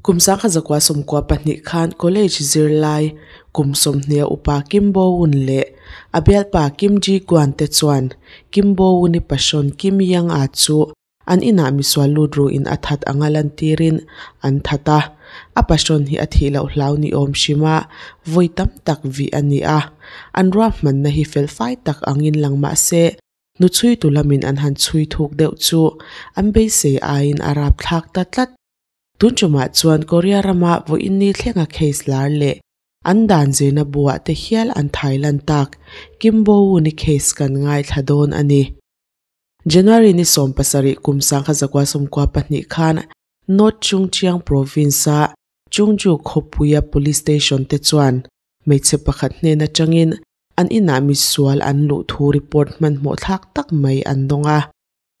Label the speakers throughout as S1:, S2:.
S1: Kum 1992 khan college zirlai kum 20 upa Kim Bo-eun leh a bialpa Kim Ji-kwan te chuan Kim Bo-eun-i passion Kim Yang-a chu an inah misual lut ruin a that anga lantirin an that a. A passion hi a thih loh hlau ni awm hrim a, vawi tam tak vih a ni a. An ruahmanna hi felfai tak angin lang mah se, hnuchhuitu lamin an han chhui thuk deuh chu an beisei aiin a rapthlak ta tlat. Tun tumah chuan Korea rama vawiin ni thlenga case lar leh an dan zirna buah te hial an thai lan tak Kim Bo-eun-i case kan ngaithla dawn a ni. January ni 17 kum 1992 khan North Chungcheong Province-a Chungju khawpuia police station te chuan hmeichhe pakhat hnen atangin an inah misual an luh thu report hmanhmawh thlak tak mai an dawng a.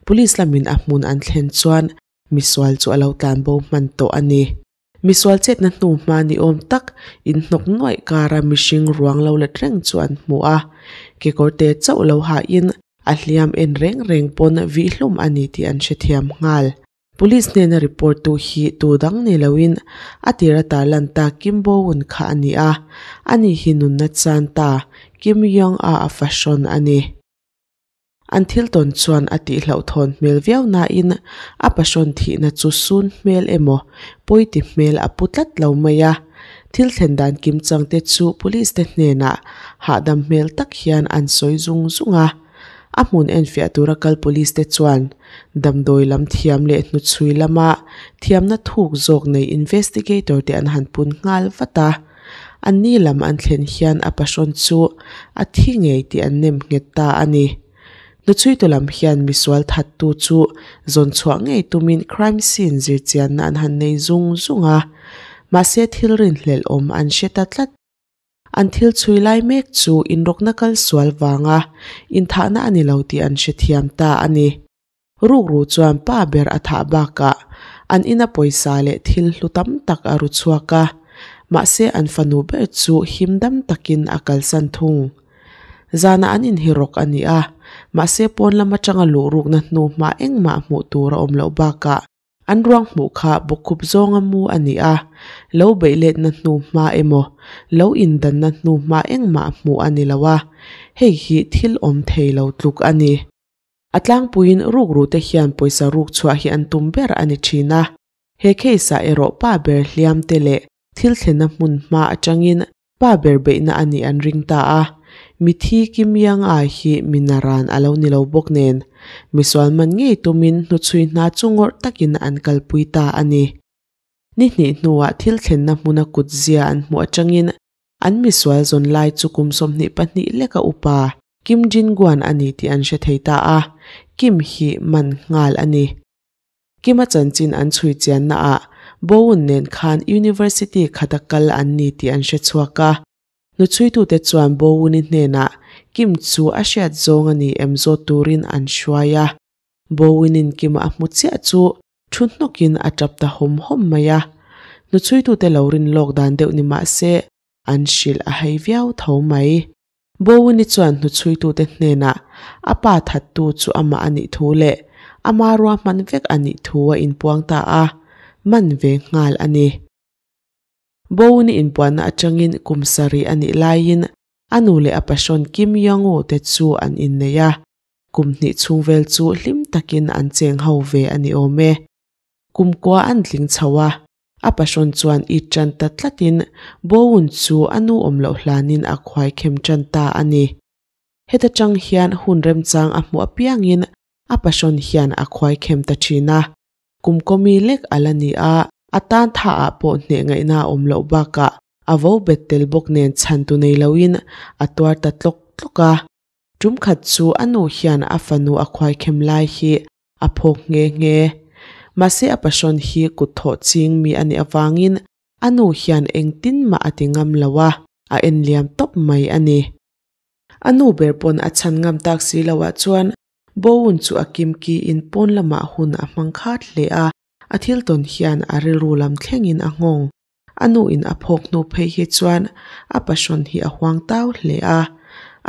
S1: Police lamin a hmun an thlen chuan misual chu a lo tlan bo hman tawh a ni. Misual chetna hnu hma ni awm tak inhnawk nuaih kara mihring ruang lo let reng chu an hmu a. Kekawrte chauh lo hahin a hliam en reng reng pawn vihhlum a ni tih an hrethiam nghal. Police hnena report tu hi tu dang ni loin a tir ata lan ta Kim Bo-eun kha a ni a. Ani hi nunna chan ta Kim Young-a a fahrawn a ni. An thil tawn chuan a tihhlauhthawn hmel viau nain a passion thihna chu sun hmel emaw pawiti hmel a pu tlat lo mai a. Thil thlen dan kim chang te chu police te hnenah hahdam hmel tak hian an sawi zung zung a. A hmun enfiah tura kal police te chuan damdawi lam thiam leh hnuchhui lama thiamna thuk zawk nei investigator te an han pun nghal vat a. Anni lam an thlen hian a passion chu a thi ngei tih an nem nghet ta a ni. Hnuchhuitu lam hian misual thattu chu zawn chhuah ngei tumin crime scene zirchianna an han nei zung zung a. Mahse thil rinhlelh awm an hre ta tlat. An thil chhui lai mek chu inrawkna kal sual vanga inthahna a ni lo tih an hrethiam ta a ni. Rukru chuan pa ber a thah bakah an ina pawisa leh thil hlu tam tak a ru chhuak a. Mahse an fanu ber chu him dam takin a kalsan thung. Zana an inhirawk a ni a, mahse pawn lam atanga luh rukna hnu hma engmah hmuh tur a awm loh bakah an ruang hmuh kha bawkkhup zawnga mu a ni a, lo beih letna hnu hma emaw lo indanna hnu hma engmah hmuh a ni lo a, hei hi thil awm thei lo tluk a ni. A tlangpuiin rukru te hian pawisa ruk chhuah hi an tum ber a ni thin a, he case ah erawh pa ber hliam te leh thil thlenna hmun hma atangin Pa ber beihna a nih an ring ta a, mithi Kim Yang-a hi mi naran a lo ni lo bawk nen, misual man ngei tumin hnuchhui hna chu ngawrh takin an kalpui ta a ni. Ni hnih hnuah thil thlenna hmuna kut zia an hmuh atangin an misual zawn lai chu kum 22 leka upa Kim Jin-guan a ni tih an hre thei ta a, Kim hi man nghal a ni. Kima chanchin an chhui chianna ah Bowen nen khan University khata kal an ni tih an hre chhuak a. Hnuchhuitute chuan Bowen-i hnenah Kim chu a hriat zawng a ni em zawt turin an hruai a. Bowen-in Kima a hmu chiah chu thu hnawkin a tap ta hawm hawm mai a. Hnuchhuitute lo rin lawk dan deuh ni mah se an hrilh a hei viau tho mai. Bowen-i chuan hnuchhuitute hnenah a pa thattu chu amah a nih thu leh ama ruahman vek a nih thu a inpuang ta a, man ve nghal a ni. Bowen-i inpuanna atangin kum sarih a nih laiin a nu leh a passion Kim Young-woo te chu an innei a, kum hnih chhung vel chu hlim takin an cheng ho ve a ni awm e. Kum kua an tling chho a, A passion chuan i tan ta tlatin Bowen chu a nu awm loh hlanin a khuai khem tan ta a ni. Heta tang hian hun remchang a hmuh apiangin a passion hian a khuai khem ta thin a. Kum kawmi lek a la ni a, a tan tha ah pawh hneh ngaihna a awm loh bakah a vo bet tel bawk nen chhan tu nei loin a tuar ta tlawk tlawk a. Tum khat chu a nu hian a fanu a khuai khem lai hi a phawk nghe nghe. Mahse a passion hi kut thawh ching mi a nih avangin a nu hian engtin mah a ti ngam lo a, a en liam tawp mai a ni. A nu ber pawn a chhan ngam tak si lo ah chuan Bowen chu a kim ki in pawn lamah hun a hmang khat hle a, a thil tawn hian a rilru lam thlengin a nghawng. A nu in a phawk hnu phei hi chuan a passion hi a huang tau hle a,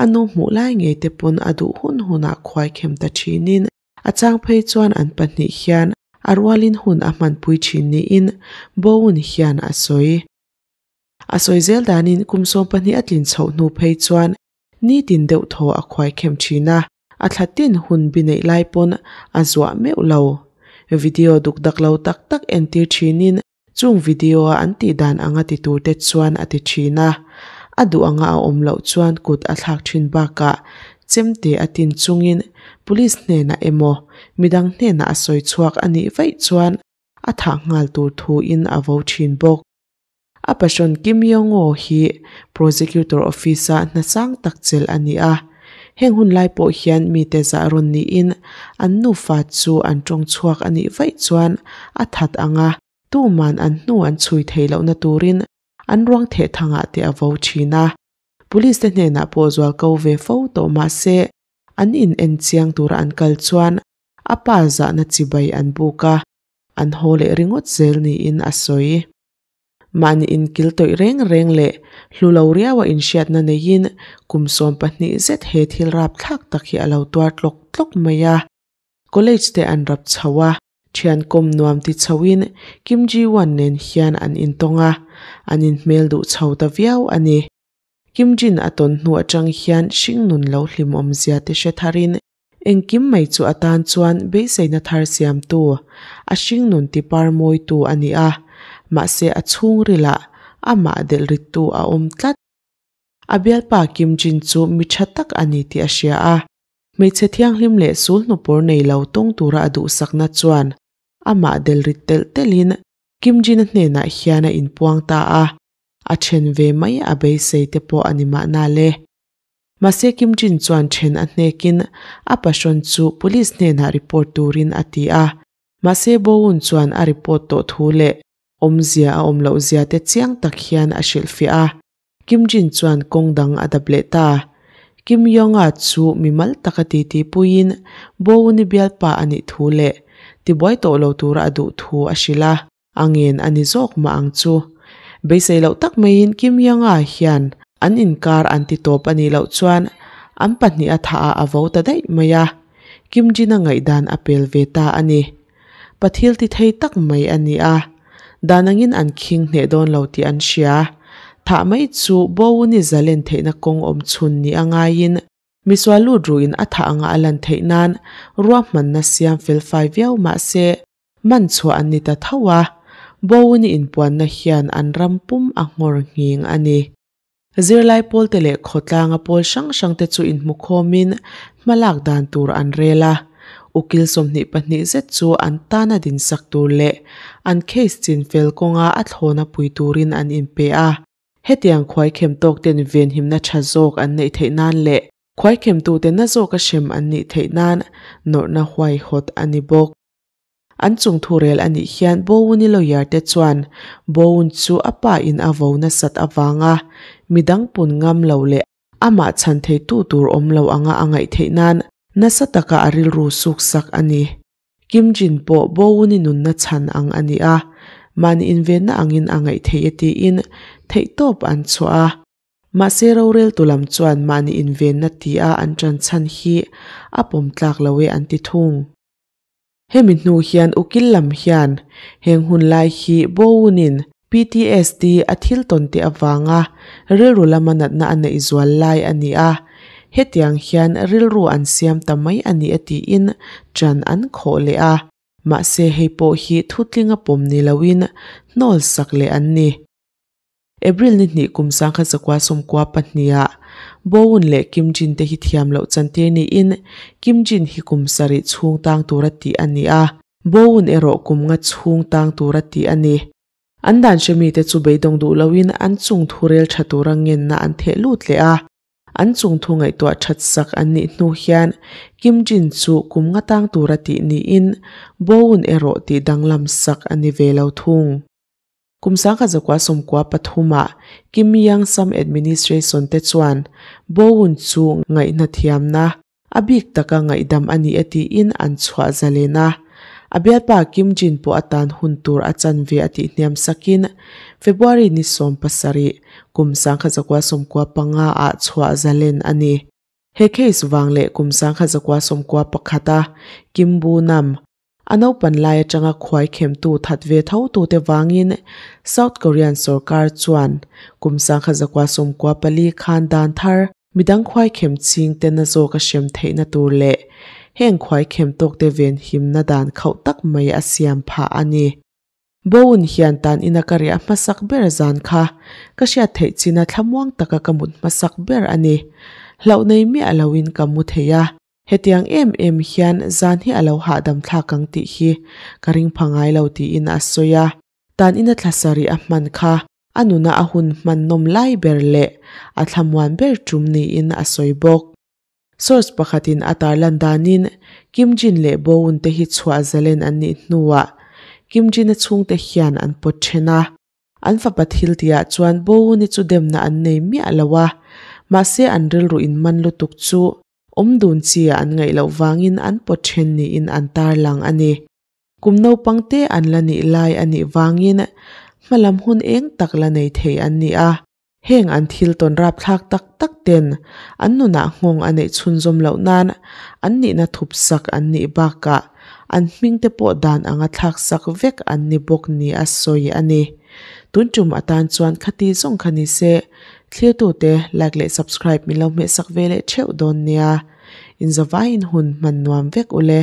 S1: a nu hmuh lai ngei te pawn a duh hun hunah khuai khem ta thinin a chang phei chuan an pahnih hian a rualin hun a hmanpui thin niin Bowen hian a sawi. A sawi zel danin kum 12 a tlin chhoh hnu phei chuan nitin deuh thaw a khuaikhem thin a, a thla tin hun bi neih lai pawn a zuah meuh lo. Video duk dak lo tak tak entir thinin chung video a an tih dan anga ti tur te chuan a ti thin a, a duh anga a awm loh chuan kut a thlak thin bakah chemte a tin chungin police hnenah emaw midang hnenah a sawi chhuak a nih vaih chuan a thah nghal tur thuin a vo thin bawk. A pahrawn Kim Yong-oh hi Prosecutor Office-a hna sang tak chelh a ni a, heng hun lai pawh hian mite zah rawn niin an nufa chu an tawng chhuak a nih vaih chuan a that ang a, tuman an hnu an chhui theih lohna turin an ruang theh thangah te a vo thin a. Police te hnenah pawh zual ko ve fo tawh mah se an in en chiang tura an kal chuan a pa zahna chibai an buk a, an haw leh ringawt zel niin a sawi. Mahni inkil tawih reng reng leh hlu lo riaua inhriatna neiin kum 12 zet he thil rapthlak tak hi a lo tuar tlawk tlawk mai a. College te an rap chho a, thian kawm nuam ti chhoin Kim Ji-won nen hian an intawng a, an inhmel duh chho ta viau a ni. Kim Jin a tawn hnu atang hian hringnun lo hlimawm zia te hre tharin engkim mai chu atan chuan beiseina thar siamtu, a hringnun tipar mawitu a ni a, mahse a chhungrilah amah delh rittu a awm tlat. A bialpa Kim Jin chu mi tha tak a ni tih a hria a, hmeichhe thianghlim leh sulhnu pawr nei lo tawng tura a duhsakna chuan amah delh rit telh telhin Kim Jin-a hnenah hian a inpuang ta a, a then ve mai a beisei te pawh a ni mahna le. Mahse Kim Jin chuan then a hnekin a pahrawn chu police hnenah report turin a ti a, mahse Boun chuan a report tawh thu leh awmzia a awm loh zia te chiang tak hian a hrilhfiah a, Kim Jin chuan kawng dang a dap leh ta. Kim Yong-a chu mimal taka titi puiin Boun-i bialpa a nih thu leh tibuai tawh lo tura a duh thu a hrilh a. A ngen a ni zawk mah ang chu. Beisei loh tak maiin Kim Young-a hian an inkar an ti tawp a nih loh chuan an pahnih a thah ah a vo ta daih mai a, Kim Jin-a ngaihdan a pel ve ta a ni. Pathil ti thei tak mai a ni a, dan angin an khing hneh dawn lo tih an hria. Thah mai chu Boun-i zalen theihna kawng awm chhun ni a ngaiin Misual lut ruin a thah anga a lan theih nan ruahmanna siam felfai viau mah se, Man chhuah an ni ta tho a, Bowen-i inpuanna hian an ram pum a nghawr nghing a ni. Zirlai pawlte leh khawtlanga pawl hrang hrangte chu inhmukhawmin hmalak dan tur an rel a, ukil 22 zet chu an tana dinsak tur leh an case chinfel kawnga a thlawna pui turin an inpe a. Hetiang khuaikhem tawkten venhimna tha zawk an neih theih nan leh khuaikhemtute na zawka hrem an nih theih nan nawrhna huaihawt a ni bawk. An chung thurel a nih hian Bowen-i lawyer te chuan Bowen chu a pa in a vo nasat avanga midang pun ngam lo leh amah chhan theitu tur awm lo anga a ngaih theih nan nasa taka a rilru suk sak a ni. Kim Jin pawh Bowen-i nunna chhan ang a ni a, mahni invenna angin a ngaih theih e tiin theihtawp an chhuah a. Mahse roreltu lam chuan mahni invenna tia an ṭan chhan hi a pawm tlak lo e an ti thung. Hemi hnu hian ukil lam hian heng hun lai hi Bowen-in PTSD a thil tawn te avanga rilru lama natna a neih zual lai a ni a, hetiang hian rilru an siam ta mai a ni a tiin ṭan an khawh leh a, mahse hei pawh hi thutlinga pawm ni loin hnawl sak leh an ni. April ni hnih kum 1992 ah Boun leh Kim Jin te hi thiam loh chantir niin Kim Jin hi kum 7 chhung tang tura tih a ni a, Boun erawh kum 5 chhung tang tura tih a ni. An dan hremi te chu beidawng duh loin an chung thu rel tha tura ngenna an theh lut leh a, an chung thu ngaihtuah that sak an nih hnu hian Kim Jin chu kum 5 tang tura tih niin Boun erawh tih danglam sak a ni ve lo thung. Kum 1993 ah Kim Yang Sam administration te chuan Boun chu ngaihna thiamna a bik taka ngaihdam a ni e tiin an chhuah zalen a. A bialpa Kim Jin pawh atan hun tur a chanve a tih hniam sakin February ni 17 kum 1995 ah chhuah zalen a ni. He case wang leh kum 1991 a Kim Bu Nam. A naupan lai atanga khuai khemtu that ve tho tute vangin South Korean sorkar chuan kum 1994 khan dan thar midang khuai khem ching te na zawka hrem theihna tur leh heng khuai khem tawkte ven himna dan khauh tak mai a siam phah a ni. Boun hian tan ina ka riah hmasak ber zan kha ka hriat theih china thlamuang taka ka mut hmasak ber a ni. Hlauh nei miah loin ka mu thei a. Hetiang em em hian zan hi a lo hahdam thlak ang tih hi ka ring pha ngai lo tiin a sawi a. Tan ina thla sarih a hman kha a nuna a hun hman nawm lai ber leh a thlamuan ber tum niin a sawi bawk. Source pakhatin a tarlan danin Kim Jin leh Boun te hi chhuah zalen an nih hnuah Kim Jin-a chhungte hian an pawt then a. An fapa thil tihah chuan Boun-i chu demna an nei miah lo a, mahse an rilru inman lutuk chu awm dun chi-ah an ngaih loh vangin an pawt then niin an tarlang a ni. Kum naupang te an la nih lai a nih vangin hmalam hun eng tak la nei thei an ni a. Heng an thil tawn rapthlak tak tak ten an nunah nghawng a neih chhunzawm loh nan an nihna thup sak an nih bakah an hming te pawh dan anga thlak sak vek an ni bawk ni a sawi a ni. Tun tum atan chuan khati zawng kha ni se thlirtute like leh subscribe min lo hmehsak ve leh theuh dawn nia. Inzavaiin hun hman nuam vek ule.